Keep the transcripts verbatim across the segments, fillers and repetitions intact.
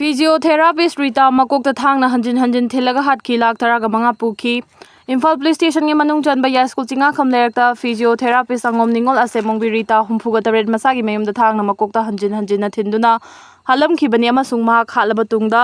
Physiotherapist Rita ꯃꯀꯣꯛꯇ ꯊꯥꯡꯅ ꯍꯟꯖꯤꯟ ꯍꯟꯖꯤꯟ ꯊꯤꯜꯂꯒ ꯍꯥꯠꯈꯤ, ꯂꯥꯈ ꯇꯔꯥꯒ ꯃꯉꯥ ꯄꯨꯈꯤ꯫ ꯏꯝꯐꯥꯜ ꯄꯨꯂꯤꯁ ꯁ꯭ꯇꯦꯁꯟꯒꯤ ꯃꯅꯨꯡ ꯆꯟꯕ ꯌꯥꯏꯁ꯭ꯀꯨꯜ ꯆꯤꯡꯉꯥꯈꯝ ꯂꯩꯔꯛꯇ physiotherapist ꯑꯉꯣꯝ ꯅꯤꯉꯣꯜ ꯑꯁꯦꯝꯕꯣꯡꯕꯤ ꯔꯤꯇꯥ, ꯍꯨꯝꯐꯨꯒ ꯇꯔꯦꯠ, ꯃꯁꯥꯒꯤ ꯃꯌꯨꯝꯗ ꯊꯥꯡꯅ ꯃꯀꯣꯛꯇ ꯍꯟꯖꯤꯟ ꯍꯟꯖꯤꯟꯅ ꯊꯤꯟꯗꯨꯅ ꯍꯥꯠꯂꯝꯈꯤꯕꯅꯤ ꯑꯃꯁꯨꯡ ꯃꯍꯥꯛ ꯍꯥꯠꯂꯕ ꯇꯨꯡꯗ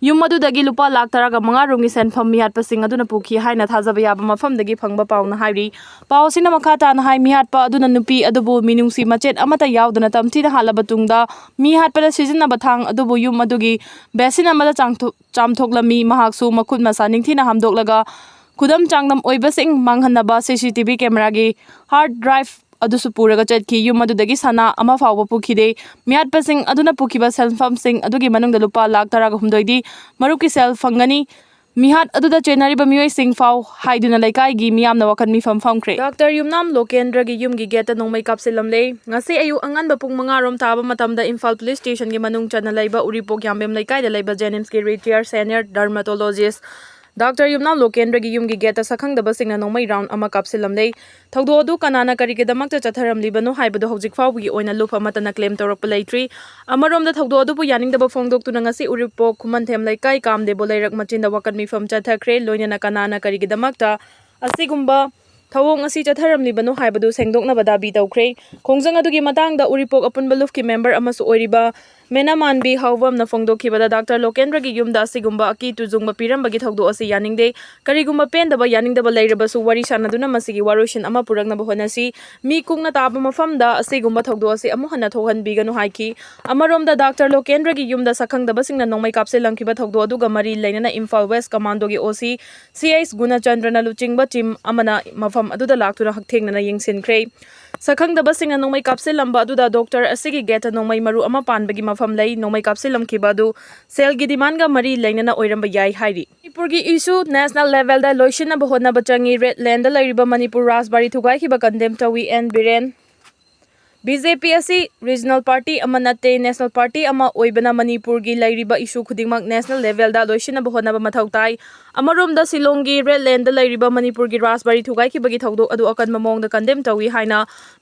ꯌꯨꯝ ꯑꯗꯨꯗꯒꯤ ꯂꯨꯄꯥ ꯂꯥꯈ ꯇꯔꯥꯒ ꯃꯉꯥ ꯔꯣꯝꯒꯤ ꯁꯦꯟꯐꯝ ꯃꯤꯍꯥꯠꯄꯁꯤꯡ ꯑꯗꯨꯅ ꯄꯨꯈꯤ ꯍꯥꯏꯅ ꯊꯥꯖꯕ ꯌꯥꯕ ꯃꯐꯝꯗꯒꯤ ꯐꯪꯕ ꯄꯥꯎꯅ ꯍꯥꯏꯔꯤ꯫ ꯄꯥꯎ ꯑꯁꯤꯅ ꯃꯈꯥ ꯇꯥꯅ ꯍꯥꯏ, ꯃꯤꯍꯥꯠꯄ ꯑꯗꯨꯅ ꯅꯨꯄꯤ ꯑꯗꯨꯕꯨ ꯃꯤꯅꯨꯡꯁꯤ ꯃꯆꯦꯠ ꯑꯃꯠꯇ ꯌꯥꯎꯗꯅ ꯇꯝꯊꯤꯅ ꯍꯥꯠꯂꯕ ꯇꯨꯡꯗ, ꯃꯤ ꯍꯥꯠꯄꯗ ꯁꯤꯖꯤꯟꯅꯕ ꯊꯥꯡ ꯑꯗꯨꯕꯨ ꯌꯨꯝ ꯑꯗꯨꯒꯤ ꯕꯦꯁꯤꯟ ꯑꯃꯗ ꯆꯥꯝꯊꯣꯛ-, ꯆꯥꯝꯊꯣꯛꯂꯝꯃꯤ꯫ ꯃꯍꯥꯛꯁꯨ ꯃꯈꯨꯠ ꯃꯁꯥ ꯅꯤꯡꯊꯤꯅ ꯍꯥꯝꯗꯣꯛꯂꯒ ꯈꯨꯗꯝ ꯆꯥꯡꯗꯝ ꯑꯣꯏꯕꯁꯤꯡ ꯃꯥꯡꯍꯟꯅꯕ C C T V camera ꯒꯤ hard drive ꯑꯗꯨꯁꯨ ꯄꯨꯔꯒ ꯆꯠꯈꯤ꯫ ꯌꯨꯝ ꯑꯗꯨꯗꯒꯤ ꯁꯅꯥ ꯑꯃ ꯐꯥꯎꯕ ꯄꯨꯈꯤꯗꯦ꯫ ꯃꯤꯍꯥꯠꯄꯁꯤꯡ ꯑꯗꯨꯅ ꯄꯨꯈꯤꯕ ꯁꯦꯟꯐꯝꯁꯤꯡ ꯑꯗꯨꯒꯤ ꯃꯅꯨꯡꯗ ꯂꯨꯄꯥ ꯂꯥꯈ ꯇꯔꯥꯒ ꯍꯨꯝꯗꯣꯏꯗꯤ ꯃꯔꯨꯞꯀꯤ ꯁꯦꯜ ꯐꯪꯒꯅꯤ꯫ ꯃꯤꯍꯥꯠ ꯑꯗꯨꯗ ꯆꯦꯟꯅꯔꯤꯕ ꯃꯤꯑꯣꯏꯁꯤꯡ ꯐꯥꯎ ꯍꯥꯏꯗꯨꯅ ꯂꯩꯀꯥꯏꯒꯤ ꯃꯤꯌꯥꯝꯅ ꯋꯥꯈꯜ ꯃꯤꯐꯝ ꯐꯝꯈ꯭ꯔꯦ꯫ ꯗꯥꯛꯇꯔ ꯌꯨꯝꯅꯥꯝ ꯂꯣꯀꯦꯟꯗ꯭ꯔꯒꯤ ꯌꯨꯝꯒꯤ ꯒꯦꯠꯇ ꯅꯣꯡꯃꯩ ꯀꯥꯞꯁꯤꯜꯂꯝꯂꯦ꯫ ꯉꯁꯤ ꯑꯌꯨꯛ ꯑꯉꯟꯕ ꯄꯨꯡ ꯃꯉꯥ ꯔꯣꯝ ꯇꯥꯕ ꯃꯇꯝꯗ ꯏꯝꯐꯥꯜ ꯄꯨꯂꯤꯁ ꯁ꯭ꯇꯦꯁꯟꯒꯤ ꯃꯅꯨꯡ ꯆꯟꯅ ꯂꯩꯕ ꯎꯔꯤꯄꯣꯛ ꯌꯥꯝꯕꯦꯝ ꯂꯩꯀꯥꯏꯗ ꯂꯩꯕ JNIMS ꯀꯤ retired senior dermatologist ꯗꯥꯛꯇꯔ ꯌꯨꯝꯅꯥꯝ ꯂꯣꯀꯦꯟꯗ꯭ꯔꯒꯤ ꯌꯨꯝꯒꯤ ꯒꯦꯠꯇ ꯁꯛꯈꯪꯗꯕꯁꯤꯡꯅ ꯅꯣꯡꯃꯩ round ꯑꯃ ꯀꯥꯞꯁꯤꯜꯂꯝꯂꯦ꯫ ꯊꯧꯗꯣꯛ ꯑꯗꯨ ꯀꯅꯥꯅ ꯀꯔꯤꯒꯤꯗꯃꯛꯇ ꯆꯠꯊꯔꯝꯂꯤꯕꯅꯣ ꯍꯥꯏꯕꯗꯨ ꯍꯧꯖꯤꯛ ꯐꯥꯎꯕꯒꯤ ꯑꯣꯏꯅ ꯂꯨꯞ ꯑꯃꯠꯇꯅ claim ꯇꯧꯔꯛꯄ ꯂꯩꯇ꯭ꯔꯤ꯫ ꯑꯃꯔꯣꯝꯗ ꯊꯧꯗꯣꯛ ꯑꯗꯨꯕꯨ ꯌꯥꯅꯤꯡꯗꯕ ꯐꯣꯡꯗꯣꯛꯇꯨꯅ ꯉꯁꯤ ꯎꯔꯤꯄꯣꯛ ꯈꯨꯃꯟꯊꯦꯝ ꯂꯩꯀꯥꯏ ꯀꯥꯝꯗꯦꯕꯣ ꯂꯩꯔꯛ ꯃꯆꯤꯟꯗ ꯋꯥꯀꯠ ꯃꯤꯐꯝ ꯆꯠꯊꯈ꯭ꯔꯦ꯫ ꯂꯣꯏꯅꯅ ꯀꯅꯥꯅ ꯀꯔꯤꯒꯤꯗꯃꯛꯇ ꯑꯁꯤꯒꯨꯝꯕ ꯊꯧꯑꯣꯡ ꯑꯁꯤ ꯆꯠꯊꯔꯝꯂꯤꯕꯅꯣ ꯍꯥꯏꯕꯗꯨ ꯁꯦꯡꯗꯣꯛꯅꯕ ꯗꯥꯕꯤ ꯇꯧꯈ꯭ꯔꯦ꯫ ꯈꯣꯡꯖꯪ ꯑꯗꯨꯒꯤ ꯃꯇꯥꯡꯗ ꯎꯔꯤꯄꯣꯛ ꯑꯄꯨꯟꯕ ꯂꯨꯞꯀꯤ member ꯑꯃꯁꯨ ꯑꯣꯏꯔꯤꯕ ꯃꯦꯅꯥꯃꯥꯟꯕꯤ ꯍꯥꯎꯕꯝꯅ ꯐꯣꯡꯗꯣꯛꯈꯤꯕꯗ, ꯗꯥꯛꯇꯔ ꯂꯣꯀꯦꯟꯗ꯭ꯔꯒꯤ ꯌꯨꯝꯗ ꯑꯁꯤꯒꯨꯝꯕ ꯑꯀꯤ ꯇꯨꯖꯨꯡꯕ ꯄꯤꯔꯝꯕꯒꯤ ꯊꯧꯗꯣꯛ ꯑꯁꯤ ꯌꯥꯅꯤꯡꯗꯦ꯫ ꯀꯔꯤꯒꯨꯝꯕ ꯄꯦꯟꯗꯕ, ꯌꯥꯅꯤꯡꯗꯕ ꯂꯩꯔꯕꯁꯨ ꯋꯥꯔꯤ ꯁꯥꯟꯅꯗꯨꯅ ꯃꯁꯤꯒꯤ ꯋꯥꯔꯣꯏꯁꯤꯟ ꯑꯃ ꯄꯨꯔꯛꯅꯕ ꯍꯣꯠꯅꯁꯤ꯫ ꯃꯤ ꯀꯨꯡꯅ ꯇꯥꯕ ꯃꯐꯝꯗ ꯑꯁꯤꯒꯨꯝꯕ ꯊꯧꯗꯣꯛ ꯑꯁꯤ ꯑꯃꯨꯛ ꯍꯟꯅ ꯊꯣꯛꯍꯟꯕꯤꯒꯅꯨ ꯍꯥꯏꯈꯤ꯫ ꯑꯃꯔꯣꯝꯗ ꯗꯥꯛꯇꯔ ꯂꯣꯀꯦꯟꯗ꯭ꯔꯒꯤ ꯌꯨꯝꯗ ꯁꯛꯈꯪꯗꯕꯁꯤꯡꯅ ꯅꯣꯡꯃꯩ ꯀꯥꯞꯁꯤꯜꯂꯝꯈꯤꯕ ꯊꯧꯗꯣꯛ ꯑꯗꯨꯒ ꯃꯔꯤ ꯂꯩꯅꯅ ꯏꯝꯐꯥꯜ West Commando ꯒꯤ O C C H ꯒꯨꯅꯆꯟꯗ꯭ꯔꯅ ꯂꯨꯆꯤꯡꯕ team ꯑꯃꯅ ꯃꯐꯝ ꯑꯗꯨꯗ ꯂꯥꯛꯇꯨꯅ ꯍꯛꯊꯦꯡꯅꯅ ꯌꯦꯡꯁꯤꯟꯈ꯭ꯔꯦ꯫ ꯁꯛꯈꯪꯗꯕꯁꯤꯡꯅ ꯅꯣꯡꯃꯩ ꯀꯥꯞꯁꯤꯜꯂꯝꯕ ꯑꯗꯨꯗ ꯗꯣꯛꯇꯔ ꯑꯁꯤꯒꯤ ꯒꯦꯠꯇ ꯅꯣꯡꯃꯩ ꯃꯔꯨ ꯑꯃ ꯄꯥꯟꯕꯒꯤ ꯃꯐꯝ ꯂꯩ꯫ ꯅꯣꯡꯃꯩ ꯀꯥꯞꯁꯤꯜꯂꯝꯈꯤꯕ ꯑꯗꯨ ꯁꯦꯜꯒꯤ demand ꯒ ꯃꯔꯤ ꯂꯩꯅꯅ ꯑꯣꯏꯔꯝꯕ ꯌꯥꯏ ꯍꯥꯏꯔꯤ꯫ ꯃꯅꯤꯄꯨꯔꯒꯤ issue national level ꯗ ꯂꯣꯏꯁꯤꯟꯅꯕ ꯍꯣꯠꯅꯕ ꯆꯪꯏ꯫ Red line ꯗ ꯂꯩꯔꯤꯕ ꯃꯅꯤꯄꯨꯔ ꯔꯥꯖꯕꯥꯔꯤ ꯊꯨꯒꯥꯏꯈꯤꯕ condemn ꯇꯧꯏ꯫ ꯑꯦꯟ ꯕꯤꯔꯦꯟ꯫ ꯕꯤ ꯖꯦ ꯄꯤ ꯑꯁꯤ regional party ꯑꯃ ꯅꯠꯇꯦ, national party ꯑꯃ ꯑꯣꯏꯕꯅ ꯃꯅꯤꯄꯨꯔꯒꯤ ꯂꯩꯔꯤꯕ issue ꯈꯨꯗꯤꯡꯃꯛ national level ꯗ ꯂꯣꯏꯁꯤꯟꯅꯕ ꯍꯣꯠꯅꯕ ꯃꯊꯧ ꯇꯥꯏ꯫ ꯑꯃꯔꯣꯝꯗ ꯁꯤꯂꯣꯡꯒꯤ red land ꯗ ꯂꯩꯔꯤꯕ ꯃꯅꯤꯄꯨꯔꯒꯤ ꯔꯥꯖꯕꯥꯔꯤ ꯊꯨꯒꯥꯏꯈꯤꯕꯒꯤ ꯊꯧꯗꯣꯛ ꯑꯗꯨ ꯑꯀꯟꯕ ꯃꯑꯣꯡꯗ condemn ꯇꯧꯏ ꯍꯥꯏꯅ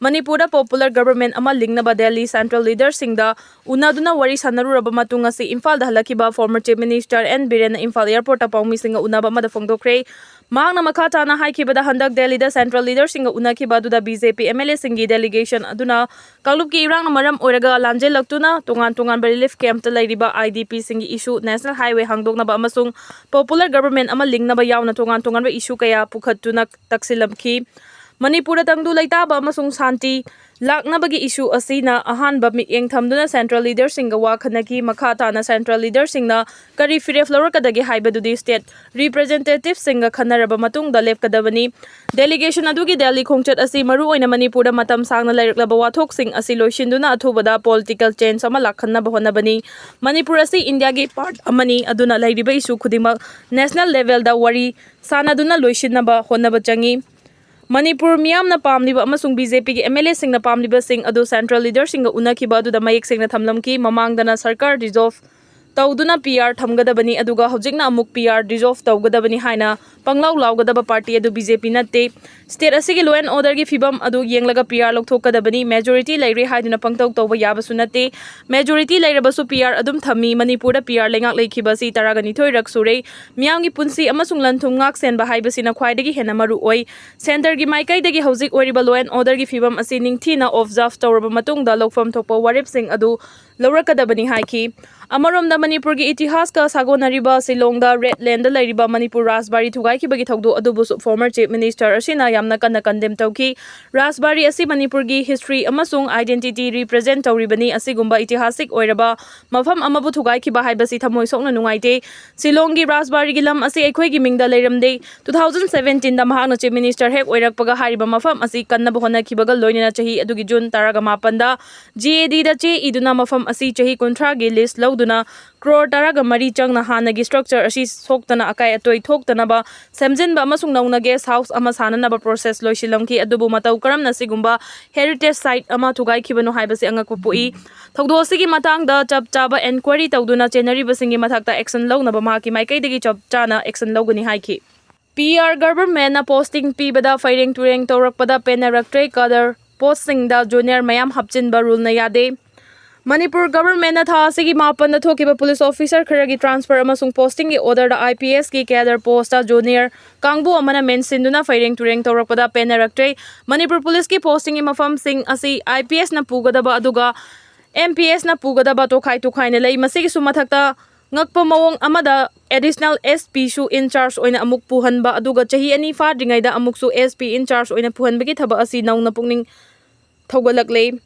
ꯃꯅꯤꯄꯨꯔꯗ popular government ꯑꯃ ꯂꯤꯡꯅꯕ ꯗꯦꯜꯂꯤ central leader ꯁꯤꯡꯗ ꯎꯅꯗꯨꯅ ꯋꯥꯔꯤ ꯁꯥꯟꯅꯔꯨꯔꯕ ꯃꯇꯨꯡ ꯉꯁꯤ ꯏꯝꯐꯥꯜꯗ ꯍꯜꯂꯛꯈꯤꯕ former Chief Minister ꯑꯦꯟ ꯕꯤꯔꯦꯟꯅ ꯏꯝꯐꯥꯜ airport ꯇ ꯄꯥꯎꯃꯤꯁꯤꯡꯒ ꯎꯅꯕ ꯑꯃꯗ ꯐꯣꯡꯗꯣꯛꯈ꯭ꯔꯦ꯫ ꯃꯍꯥꯛꯅ ꯃꯈꯥ ꯇꯥꯅ ꯍꯥꯏꯈꯤꯕꯗ, ꯍꯟꯗꯛ ꯗꯦꯜꯂꯤꯗ central leader ꯁꯤꯡꯒ ꯎꯅꯈꯤꯕ ꯑꯗꯨꯗ B J P M L A ꯁꯤꯡꯒꯤ delegation ꯑꯗꯨꯅ ꯀꯥꯡꯂꯨꯞꯀꯤ ꯏꯔꯥꯡꯅ ꯃꯔꯝ ꯑꯣꯏꯔꯒ ꯂꯥꯟꯖꯦꯜꯂꯛꯇꯨꯅ ꯇꯣꯉꯥꯟ ꯇꯣꯉꯥꯟꯕ relief camp ꯇ ꯂꯩꯔꯤꯕ ꯑꯥꯏ ꯗꯤ ꯄꯤ ꯁꯤꯡꯒꯤ issue, national highway ꯍꯥꯡꯗꯣꯛꯅꯕ ꯑꯃꯁꯨꯡ popular government ꯑꯃ ꯂꯤꯡꯅꯕ ꯌꯥꯎꯅ ꯇꯣꯉꯥꯟ ꯇꯣꯉꯥꯟꯕ issue ꯀꯌꯥ ꯄꯨꯈꯠꯇꯨꯅ ꯇꯛꯁꯤꯜꯂꯝꯈꯤ꯫ ꯃꯅꯤꯄꯨꯔꯗ ꯇꯪꯗꯨ ꯂꯩꯇꯥꯕ ꯑꯃꯁꯨꯡ ꯁꯥꯟꯇꯤ ꯂꯥꯛꯅꯕꯒꯤ issue ꯑꯁꯤꯅ ꯑꯍꯥꯟꯕ ꯃꯤꯠꯌꯦꯡ ꯊꯝꯗꯨꯅ central leader ꯁꯤꯡꯒ ꯋꯥ ꯈꯟꯅꯈꯤ꯫ ꯃꯈꯥ ꯇꯥꯅ central leader ꯁꯤꯡꯅ ꯀꯔꯤ ꯐꯤꯔꯦꯞ ꯂꯧꯔꯛꯀꯗꯒꯦ ꯍꯥꯏꯕꯗꯨꯗꯤ state representative ꯁꯤꯡꯒ ꯈꯟꯅꯔꯕ ꯃꯇꯨꯡꯗ ꯂꯦꯞꯀꯗꯕꯅꯤ꯫ Delegation ꯑꯗꯨꯒꯤ ꯗꯦꯜꯂꯤ ꯈꯣꯡꯆꯠ ꯑꯁꯤ ꯃꯔꯨꯑꯣꯏꯅ ꯃꯅꯤꯄꯨꯔꯗ ꯃꯇꯝ ꯁꯥꯡꯅ ꯂꯩꯔꯛꯂꯕ ꯋꯥꯊꯣꯛꯁꯤꯡ ꯑꯁꯤ ꯂꯣꯏꯁꯤꯟꯗꯨꯅ ꯑꯊꯨꯕꯗ political change ꯑꯃ ꯂꯥꯛꯍꯟꯅꯕ ꯍꯣꯠꯅꯕꯅꯤ꯫ ꯃꯅꯤꯄꯨꯔ ꯑꯁꯤ ꯏꯟꯗꯤꯌꯥꯒꯤ part ꯑꯃꯅꯤ, ꯑꯗꯨꯅ ꯂꯩꯔꯤꯕ issue ꯈꯨꯗꯤꯡꯃꯛ national level ꯗ ꯋꯥꯔꯤ ꯁꯥꯟꯅꯗꯨꯅ ꯂꯣꯏꯁꯤꯟꯅꯕ ꯍꯣꯠꯅꯕ ꯆꯪꯏ꯫ ꯃꯅꯤꯄꯨꯔ ꯃꯤꯌꯥꯝꯅ ꯄꯥꯝꯂꯤꯕ ꯑꯃꯁꯨꯡ ꯕꯤ ꯖꯦ ꯄꯤꯒꯤ ꯑꯦꯝ ꯑꯦꯜ ꯑꯦꯁꯤꯡꯅ ꯄꯥꯝꯂꯤꯕꯁꯤꯡ ꯑꯗꯨ central leaderꯁꯤꯡꯒ ꯎꯅꯈꯤꯕ ꯑꯗꯨꯗ ꯃꯌꯦꯛ ꯁꯦꯡꯅ ꯊꯝꯂꯝꯈꯤ꯫ ꯃꯃꯥꯡꯗꯅ ꯁꯔꯀꯥꯔ dissolve ꯇꯧꯗꯨꯅ ꯄꯤ ꯑꯥꯔ ꯊꯝꯒꯗꯕꯅꯤ, ꯑꯗꯨꯒ ꯍꯧꯖꯤꯛꯅ ꯑꯃꯨꯛ ꯄꯤ ꯑꯥꯔ dissolve ꯇꯧꯒꯗꯕꯅꯤ ꯍꯥꯏꯅ ꯄꯪꯂꯥꯎ ꯂꯥꯎꯒꯗꯕ party ꯑꯗꯨ ꯕꯤ ꯖꯦ ꯄꯤ ꯅꯠꯇꯦ꯫ State ꯑꯁꯤꯒꯤ law and orderꯒꯤ ꯐꯤꯕꯝ ꯑꯗꯨ ꯌꯦꯡꯂꯒ ꯄꯤ ꯑꯥꯔ ꯂꯧꯊꯣꯛꯀꯗꯕꯅꯤ꯫ Majority ꯂꯩꯔꯦ ꯍꯥꯏꯗꯨꯅ ꯄꯪꯇꯧ ꯇꯧꯕ ꯌꯥꯕꯁꯨ ꯅꯠꯇꯦ꯫ Majority ꯂꯩꯔꯕꯁꯨ ꯄꯤ ꯑꯥꯔ ꯑꯗꯨꯝ ꯊꯝꯃꯤ꯫ ꯃꯅꯤꯄꯨꯔꯗ ꯄꯤ ꯑꯥꯔ ꯂꯩꯉꯥꯛ ꯂꯩꯈꯤꯕ ꯑꯁꯤ ꯇꯔꯥꯒ ꯅꯤꯊꯣꯏꯔꯛ ꯁꯨꯔꯦ꯫ ꯃꯤꯌꯥꯝꯒꯤ ꯄꯨꯟꯁꯤ ꯑꯃꯁꯨꯡ ꯂꯟ ꯊꯨꯝ ꯉꯥꯛ ꯁꯦꯟꯕ ꯍꯥꯏꯕꯁꯤꯅ ꯈ꯭ꯋꯥꯏꯗꯒꯤ ꯍꯦꯟꯅ ꯃꯔꯨ ꯑꯣꯏ꯫ Centreꯒꯤ ꯃꯥꯏꯀꯩꯗꯒꯤ ꯍꯧꯖꯤꯛ ꯑꯣꯏꯔꯤꯕ law and orderꯒꯤ ꯐꯤꯕꯝ ꯑꯁꯤ ꯅꯤꯡꯊꯤꯅ observe ꯇꯧꯔꯕ ꯃꯇꯨꯡꯗ ꯂꯧꯐꯝ ꯊꯣꯛꯄ ꯋꯥꯔꯦꯞꯁꯤꯡ ꯑꯗꯨ ꯂꯧꯔꯛꯀꯗꯕꯅꯤ ꯍꯥꯏꯈꯤ꯫ ꯑꯃꯔꯣꯝꯗ ꯃꯅꯤꯄꯨꯔꯒꯤ ꯏꯇꯤꯍꯥꯁꯀ ꯁꯥꯒꯣꯟꯅꯔꯤꯕ ꯁꯤꯂꯣꯡꯗ red landꯗ ꯂꯩꯔꯤꯕ ꯃꯅꯤꯄꯨꯔ ꯔꯥꯖꯕꯥꯔꯤ ꯊꯨꯒꯥꯏꯈꯤꯕꯒꯤ ꯊꯧꯗꯣꯛ ꯑꯗꯨꯕꯨꯁꯨ former Chief Minister ꯑꯁꯤꯅ ꯌꯥꯝꯅ ꯀꯟꯅ condemn ꯇꯧꯈꯤ꯫ ꯔꯥꯖꯕꯥꯔꯤ ꯑꯁꯤ ꯃꯅꯤꯄꯨꯔꯒꯤ history ꯑꯃꯁꯨꯡ identity represent ꯇꯧꯔꯤꯕꯅꯤ꯫ ꯑꯁꯤꯒꯨꯝꯕ ꯏꯇꯤꯍꯥꯁꯤꯛ ꯑꯣꯏꯔꯕ ꯃꯐꯝ ꯑꯃꯕꯨ ꯊꯨꯒꯥꯏꯈꯤꯕ ꯍꯥꯏꯕꯁꯤ ꯊꯃꯣꯏ ꯁꯣꯛꯅ ꯅꯨꯡꯉꯥꯏꯇꯦ꯫ ꯁꯤꯂꯣꯡꯒꯤ ꯔꯥꯖꯕꯥꯔꯤꯒꯤ ꯂꯝ ꯑꯁꯤ ꯑꯩꯈꯣꯏꯒꯤ ꯃꯤꯡꯗ ꯂꯩꯔꯝꯗꯦ꯫ Two thousand seventeenꯗ ꯃꯍꯥꯛꯅ Chief Minister ꯍꯦꯛ ꯑꯣꯏꯔꯛꯄꯒ ꯍꯥꯏꯔꯤꯕ ꯃꯐꯝ ꯑꯁꯤ ꯀꯟꯅꯕ ꯍꯣꯠꯅꯈꯤꯕꯒ ꯂꯣꯏꯅꯅ ꯆꯍꯤ ꯑꯗꯨꯒꯤ June ꯇꯔꯥꯒ ꯃꯥꯄꯟꯗ G A Dꯗ ꯆꯦ ꯏꯗꯨꯅ ꯃꯐꯝ ꯑꯁꯤ ꯆꯍꯤ ꯀꯨꯟꯊ꯭ꯔꯥꯒꯤ lease ꯂꯧꯗꯨꯅ ꯀ꯭ꯔꯣꯔ ꯇꯔꯥꯒ ꯃꯔꯤ ꯆꯪꯅ ꯍꯥꯟꯅꯒꯤ structure ꯑꯁꯤ ꯁꯣꯛꯇꯅ ꯑꯀꯥꯏ ꯑꯇꯣꯏ ꯊꯣꯛꯇꯅꯕ ꯁꯦꯝꯖꯤꯟꯕ ꯑꯃꯁꯨꯡ ꯅꯧꯅ guest house ꯑꯃ ꯁꯥꯅꯅꯕ process ꯂꯣꯏꯁꯤꯜꯂꯝꯈꯤ꯫ ꯑꯗꯨꯕꯨ ꯃꯇꯧ ꯀꯔꯝꯅ ꯁꯤꯒꯨꯝꯕ heritage site ꯑꯃ ꯊꯨꯒꯥꯏꯈꯤꯕꯅꯣ ꯍꯥꯏꯕꯁꯤ ꯑꯉꯛꯄ ꯄꯣꯛꯏ꯫ ꯊꯧꯗꯣꯛ ꯑꯁꯤꯒꯤ ꯃꯇꯥꯡꯗ ꯆꯞ ꯆꯥꯕ enquiry ꯇꯧꯗꯨꯅ ꯆꯦꯟꯅꯔꯤꯕꯁꯤꯡꯒꯤ ꯃꯊꯛꯇ action ꯂꯧꯅꯕ ꯃꯍꯥꯛꯀꯤ ꯃꯥꯏꯀꯩꯗꯒꯤ ꯆꯞ ꯆꯥꯅ action ꯂꯧꯒꯅꯤ ꯍꯥꯏꯈꯤ꯫ ꯄꯤ ꯑꯥꯔ ꯒꯚꯔꯟꯃꯦꯟꯠꯅ posting ꯄꯤꯕꯗ ꯐꯩꯔꯦꯡ ꯇꯨꯔꯦꯡ ꯇꯧꯔꯛꯄꯗ ꯄꯦꯟꯅꯔꯛꯇ꯭ꯔꯦ꯫ Cadre postꯁꯤꯡꯗ junior ꯃꯌꯥꯝ ꯍꯥꯞꯆꯤꯟꯕ ruleꯅ ꯌꯥꯗꯦ꯫ ꯃꯅꯤꯄꯨꯔ ꯒꯚꯔꯟꯃꯦꯟꯠꯅ ꯊꯥ ꯑꯁꯤꯒꯤ ꯃꯥꯄꯟꯗ ꯊꯣꯛꯈꯤꯕ police officer ꯈꯔꯒꯤ transfer ꯑꯃꯁꯨꯡ postingꯒꯤ orderꯗ I P Sꯀꯤ cadre postꯇ junior ꯀꯥꯡꯕꯨ ꯑꯃꯅ ꯃꯦꯟꯁꯤꯟꯗꯨꯅ ꯐꯩꯔꯦꯡ ꯇꯨꯔꯦꯡ ꯇꯧꯔꯛꯄꯗ ꯄꯦꯟꯅꯔꯛꯇ꯭ꯔꯦ꯫ ꯃꯅꯤꯄꯨꯔ policeꯀꯤ postingꯒꯤ ꯃꯐꯝꯁꯤꯡ ꯑꯁꯤ I P Sꯅ ꯄꯨꯒꯗꯕ ꯑꯗꯨꯒ M P Sꯅ ꯄꯨꯒꯗꯕ ꯇꯣꯈꯥꯏ ꯇꯣꯈꯥꯏꯅ ꯂꯩ꯫ ꯃꯁꯤꯒꯤꯁꯨ ꯃꯊꯛꯇ ꯉꯛꯄ ꯃꯑꯣꯡ ꯑꯃꯗ additional S Pꯁꯨ in charge ꯑꯣꯏꯅ ꯑꯃꯨꯛ ꯄꯨꯍꯟꯕ, ꯑꯗꯨꯒ ꯆꯍꯤ ꯑꯅꯤ ꯐꯥꯗ꯭ꯔꯤꯉꯩꯗ ꯑꯃꯨꯛꯁꯨ S P in charge ꯑꯣꯏꯅ ꯄꯨꯍꯟꯕꯒꯤ ꯊꯕꯛ ꯑꯁꯤ ꯅꯧꯅ ꯄꯨꯛꯅꯤꯡ ꯊꯧꯒꯠꯂꯛꯂꯦ꯫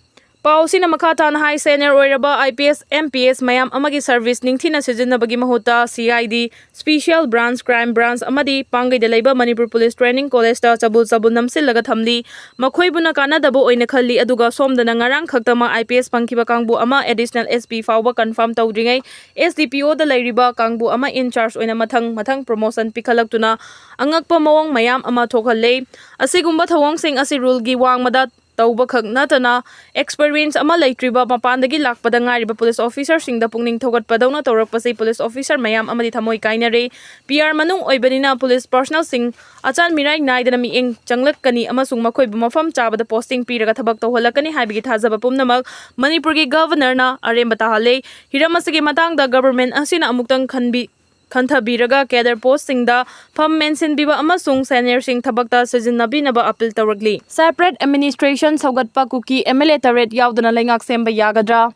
ꯄꯥꯎ ꯑꯁꯤꯅ ꯃꯈꯥ ꯇꯥꯅ ꯍꯥꯏ, senior ꯑꯣꯏꯔꯕ I P S, M P S ꯃꯌꯥꯝ ꯑꯃꯒꯤ service ꯅꯤꯡꯊꯤꯅ ꯁꯤꯖꯤꯟꯅꯕꯒꯤ ꯃꯍꯨꯠꯇ C I D, special branch, crime branch ꯑꯃꯗꯤ ꯄꯥꯡꯒꯩꯗ ꯂꯩꯕ ꯃꯅꯤꯄꯨꯔ police training collegeꯇ ꯆꯕꯨꯜ ꯆꯕꯨꯜ ꯅꯝꯁꯤꯜꯂꯒ ꯊꯝꯂꯤ꯫ ꯃꯈꯣꯏꯕꯨꯅ ꯀꯥꯟꯅꯗꯕ ꯑꯣꯏꯅ ꯈꯜꯂꯤ꯫ ꯑꯗꯨꯒ ꯁꯣꯝꯗꯅ ꯉꯔꯥꯡ ꯈꯛꯇꯃꯛ I P S ꯐꯪꯈꯤꯕ ꯀꯥꯡꯕꯨ ꯑꯃ additional S P ꯐꯥꯎꯕ confirm ꯇꯧꯗ꯭ꯔꯤꯉꯩ S D P Oꯗ ꯂꯩꯔꯤꯕ ꯀꯥꯡꯕꯨ ꯑꯃ in charge ꯑꯣꯏꯅ ꯃꯊꯪ ꯃꯊꯪ promotion ꯄꯤꯈꯠꯂꯛꯇꯨꯅ ꯑꯉꯛꯄ ꯃꯑꯣꯡ ꯃꯌꯥꯝ ꯑꯃ ꯊꯣꯛꯍꯜꯂꯦ꯫ ꯑꯁꯤꯒꯨꯝꯕ ꯊꯧꯑꯣꯡꯁꯤꯡ ꯑꯁꯤ ruleꯒꯤ ꯋꯥꯡꯃꯗ ꯇꯧꯕ ꯈꯛ ꯅꯠꯇꯅ experience ꯑꯃ ꯂꯩꯇ꯭ꯔꯤꯕ ꯃꯄꯥꯟꯗꯒꯤ ꯂꯥꯛꯄꯗ ꯉꯥꯏꯔꯤꯕ police officerꯁꯤꯡꯗ ꯄꯨꯛꯅꯤꯡ ꯊꯧꯒꯠꯄꯗꯧꯅ ꯇꯧꯔꯛꯄꯁꯤ police officer ꯃꯌꯥꯝ ꯑꯃꯗꯤ ꯊꯃꯣꯏ ꯀꯥꯏꯅꯔꯦ꯫ P R ꯃꯅꯨꯡ ꯑꯣꯏꯕꯅꯤꯅ police personnelꯁꯤꯡ ꯑꯆꯥꯟ ꯃꯤꯔꯥꯏ ꯅꯥꯏꯗꯅ ꯃꯤꯠꯌꯦꯡ ꯆꯪꯂꯛꯀꯅꯤ ꯑꯃꯁꯨꯡ ꯃꯈꯣꯏꯕꯨ ꯃꯐꯝ ꯆꯥꯕꯗ posting ꯄꯤꯔꯒ ꯊꯕꯛ ꯇꯧꯍꯜꯂꯛꯀꯅꯤ ꯍꯥꯏꯕꯒꯤ ꯊꯥꯖꯕ ꯄꯨꯝꯅꯃꯛ ꯃꯅꯤꯄꯨꯔꯒꯤ governorꯅ ꯑꯔꯦꯝꯕ ꯇꯥꯍꯜꯂꯦ꯫ ꯍꯤꯔꯝ ꯑꯁꯤꯒꯤ ꯃꯇꯥꯡꯗ government ꯑꯁꯤꯅ ꯑꯃꯨꯛꯇꯪ ꯈꯟꯕꯤ-, ꯈꯟꯊꯕꯤꯔꯒ cadre postꯁꯤꯡꯗ ꯐꯝ ꯃꯦꯟꯁꯤꯟꯕꯤꯕ ꯑꯃꯁꯨꯡ seniorꯁꯤꯡ ꯊꯕꯛꯇ ꯁꯤꯖꯤꯟꯅꯕꯤꯅꯕ appeal ꯇꯧꯔꯛꯂꯤ꯫ Separate administration ꯁꯧꯒꯠꯄ Kuki M L A ꯇꯔꯦꯠ ꯌꯥꯎꯗꯅ ꯂꯩꯉꯥꯛ ꯁꯦꯝꯕ ꯌꯥꯒꯗ꯭ꯔꯥ?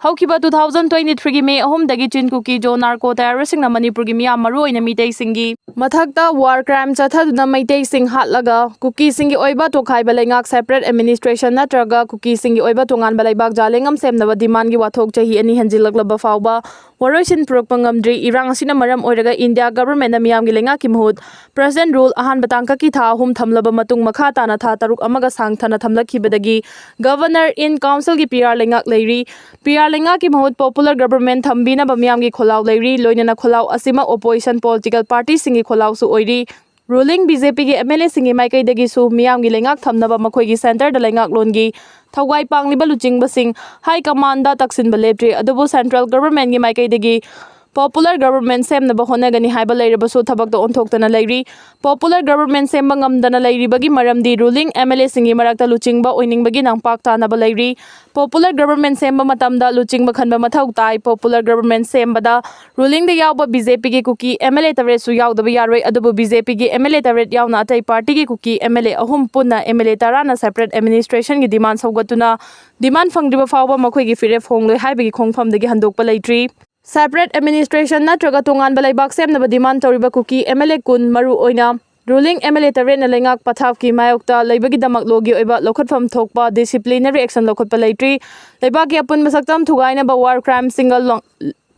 ꯍꯧꯈꯤꯕ two thousand twenty-threeꯒꯤ May ꯑꯍꯨꯝꯗꯒꯤ ꯆꯤꯟ ꯀꯨꯀꯤ ꯖꯣ narco terroristꯁꯤꯡꯅ ꯃꯅꯤꯄꯨꯔꯒꯤ ꯃꯤꯌꯥꯝ, ꯃꯔꯨꯑꯣꯏꯅ ꯃꯤꯇꯩꯁꯤꯡꯒꯤ ꯃꯊꯛꯇ war crime ꯆꯠꯊꯗꯨꯅ ꯃꯩꯇꯩꯁꯤꯡ ꯍꯥꯠꯂꯒ ꯀꯨꯀꯤꯁꯤꯡꯒꯤ ꯑꯣꯏꯕ ꯇꯣꯈꯥꯏꯕ ꯂꯩꯉꯥꯛ, separate administration ꯅꯠꯇ꯭ꯔꯒ ꯀꯨꯀꯤꯁꯤꯡꯒꯤ ꯑꯣꯏꯕ ꯇꯣꯉꯥꯟꯕ ꯂꯩꯕꯥꯛ ꯖꯥꯂꯦꯡꯉꯝ ꯁꯦꯝꯅꯕ demandꯒꯤ ꯋꯥꯊꯣꯛ ꯆꯍꯤ ꯑꯅꯤ ꯍꯦꯟꯖꯤꯜꯂꯛꯂꯕ ꯐꯥꯎꯕ ꯋꯥꯔꯣꯏꯁꯤꯟ ꯄꯨꯔꯛꯄ ꯉꯝꯗ꯭ꯔꯤ꯫ ꯏꯔꯥꯡ ꯑꯁꯤꯅ ꯃꯔꯝ ꯑꯣꯏꯔꯒ India governmentꯅ ꯃꯤꯌꯥꯝꯒꯤ ꯂꯩꯉꯥꯛꯀꯤ ꯃꯍꯨꯠ president rule ꯑꯍꯥꯟꯕ ꯇꯥꯡꯀꯛꯀꯤ ꯊꯥ ꯑꯍꯨꯝ ꯊꯝꯂꯕ ꯃꯇꯨꯡ ꯃꯈꯥ ꯇꯥꯅ ꯊꯥ ꯇꯔꯨꯛ ꯑꯃꯒ ꯁꯥꯡꯊꯅ ꯊꯝꯂꯛꯈꯤꯕꯗꯒꯤ governor in councilꯒꯤ P R ꯂꯩꯉꯥꯛ ꯂꯩꯔꯤ꯫ P R ꯂꯩꯉꯥꯛꯀꯤ ꯃꯍꯨꯠ popular government ꯊꯝꯕꯤꯅꯕ ꯃꯤꯌꯥꯝꯒꯤ ꯈꯣꯜꯂꯥꯎ ꯂꯩꯔꯤ꯫ ꯂꯣꯏꯅꯅ ꯈꯣꯜꯂꯥꯎ ꯑꯁꯤꯃꯛ opposition political party ꯁꯤꯡꯒꯤ ꯈꯣꯜꯂꯥꯎꯁꯨ ꯑꯣꯏꯔꯤ꯫ Ruling BJP ꯒꯤ MLA ꯁꯤꯡꯒꯤ ꯃꯥꯏꯀꯩꯗꯒꯤꯁꯨ ꯃꯤꯌꯥꯝꯒꯤ ꯂꯩꯉꯥꯛ ꯊꯝꯅꯕ ꯃꯈꯣꯏꯒꯤ centre ꯗ ꯂꯩꯉꯥꯛꯂꯣꯟꯒꯤ ꯊꯧꯒꯥꯏ ꯄꯥꯡꯂꯤꯕ ꯂꯨꯆꯤꯡꯕꯁꯤꯡ high command ꯗ ꯇꯛꯁꯤꯟꯕ ꯂꯦꯞꯇ꯭ꯔꯤ꯫ ꯑꯗꯨꯕꯨ central government ꯒꯤ ꯃꯥꯏꯀꯩꯗꯒꯤ popular government ꯁꯦꯝꯅꯕ ꯍꯣꯠꯅꯒꯅꯤ ꯍꯥꯏꯕ ꯂꯩꯔꯕꯁꯨ ꯊꯕꯛꯇ ꯑꯣꯟꯊꯣꯛꯇꯅ ꯂꯩꯔꯤ꯫ Popular government ꯁꯦꯝꯕ ꯉꯝꯗꯅ ꯂꯩꯔꯤꯕꯒꯤ ꯃꯔꯝꯗꯤ ruling MLA ꯁꯤꯡꯒꯤ ꯃꯔꯛꯇ ꯂꯨꯆꯤꯡꯕ ꯑꯣꯏꯅꯤꯡꯕꯒꯤ ꯅꯝꯄꯥꯛ ꯇꯥꯅꯕ ꯂꯩꯔꯤ꯫ Popular government ꯁꯦꯝꯕ ꯃꯇꯝꯗ ꯂꯨꯆꯤꯡꯕ ꯈꯟꯕ ꯃꯊꯧ ꯇꯥꯏ꯫ Popular government ꯁꯦꯝꯕꯗ ruling ꯗ ꯌꯥꯎꯕ BJP ꯒꯤ ꯀꯨꯀꯤ MLA ꯇꯔꯦꯠꯁꯨ ꯌꯥꯎꯗꯕ ꯌꯥꯔꯣꯏ꯫ ꯑꯗꯨꯕꯨ BJP ꯒꯤ MLA ꯇꯔꯦꯠ ꯌꯥꯎꯅ ꯑꯇꯩ party ꯒꯤ ꯀꯨꯀꯤ MLA ꯑꯍꯨꯝ ꯄꯨꯟꯅ MLA ꯇꯔꯥꯅ separate administration ꯒꯤ demand ꯁꯧꯒꯠꯇꯨꯅ demand ꯐꯪꯗ꯭ꯔꯤꯕ ꯐꯥꯎꯕ ꯃꯈꯣꯏꯒꯤ ꯐꯤꯔꯦꯞ ꯍꯣꯡꯂꯣꯏ ꯍꯥꯏꯕꯒꯤ ꯈꯣꯡꯐꯝꯗꯒꯤ ꯍꯟꯗꯣꯛꯄ ꯂꯩꯇ꯭ꯔꯤ꯫ Separate administration ꯅꯠꯇ꯭ꯔꯒ ꯇꯣꯉꯥꯟꯕ ꯂꯩꯕꯥꯛ ꯁꯦꯝꯅꯕ demand ꯇꯧꯔꯤꯕ ꯀꯨꯀꯤ MLA ꯀꯨꯟ, ꯃꯔꯨ ꯑꯣꯏꯅ ruling MLA ꯇꯔꯦꯠꯅ ꯂꯩꯉꯥꯛ ꯄꯊꯥꯞꯀꯤ ꯃꯥꯌꯣꯛꯇ ꯂꯩꯕꯒꯤꯗꯃꯛ law ꯒꯤ ꯑꯣꯏꯕ ꯂꯧꯈꯠꯐꯝ ꯊꯣꯛꯄ disciplinary action ꯂꯧꯈꯠꯄ ꯂꯩꯇ꯭ꯔꯤ꯫ ꯂꯩꯕꯥꯛꯀꯤ ꯑꯄꯨꯟꯕ ꯁꯛꯇꯝ ꯊꯨꯒꯥꯏꯅꯕ war crime ꯁꯤꯡꯒ ꯂꯣ-,